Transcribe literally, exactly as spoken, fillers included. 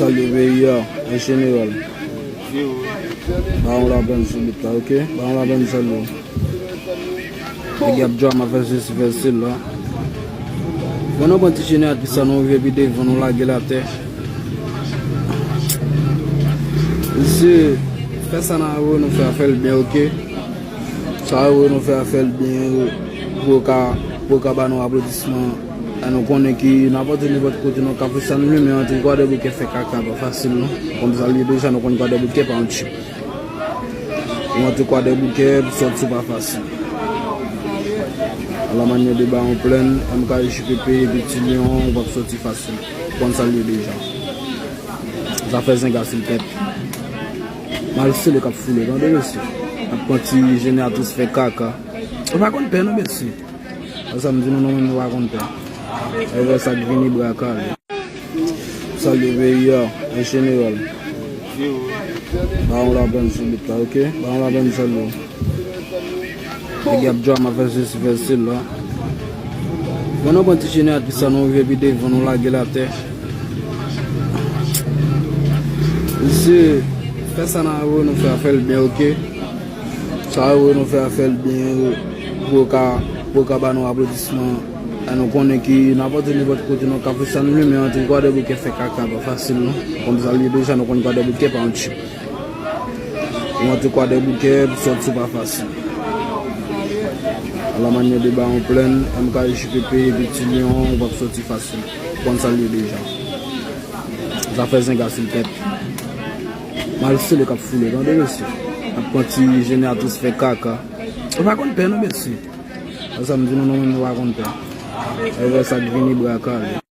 Salye peyi a, an jeneral. Ba yon lapèn sou bit la, oke? Ba yon lapèn, salye. Nèg y ap djòm a fè sesi fè sela. Bon, nou pran ti jeneratris sa, nou rive pi devan, nou lage l atè. Mesye, fè sa n a wè nou fè a, fè l byen, oke? Sa yo nou fè a, fè l byen, pou yo ka, pou yo ka ba nou aplodisman. E nou konnen ki nan pati nenpòt kote nou ka fè sa, nou menm antre Kwadèboukè fè kaka pa fasil non. Kòm sa l ye deja, nou konn Kwadèboukè pa yon chip. Ou antre Kwadèboukè, pou sòti w pa fasil. A la manyè de Bawon Plèn, M K J P P, epi Ti Lyon, ou p ap sòti fasil. Ou konn sa l ye deja. Zafè zenga sou tèt. Malsele k ap foule, tande mesye. Ap pran ti jeneratris fè kaka. Ou pa konn pè non mesye. Sa m di nou, nou menm nou pa konn pè. Evè sa k vini bra kale. Salye peyi a, an jeneral. Ba yon lapèn sou bit la, oke? Ba yon lapèn, salye. Nèg y ap djòm a fè sesi fè sela. Bon, nou pran ti jeneratris sa, nou rive pi devan, nou lage l atè. Mesye, fè sa n a wè nou fè a, fè l byen, oke? Sa yo nou fè a, fè l byen, pou yo ka, pou yo ka ba nou aplodisman. E nou konnen ki nan pati nenpòt kote nou ka fè sa, nou menm antre Kwadèboukè fè kaka pa fasil non. Kòm sa l ye deja, nou konn Kwadèboukè pa yon chip. Ou antre Kwadèboukè, pou sòti w pa fasil. A la manyè de Bawon Plèn, M K J P P, epi Ti Lyon, ou p ap sòti fasil. Ou konn sa l ye deja. Zafè zenga sou tèt. Malsele k ap foule, tande mesye. Ap pran ti jeneratris fè kaka. Ou pa konn pè non mesye. Sa m di nou, nou menm nou pa konn pè. Evè sa k vini bra kale.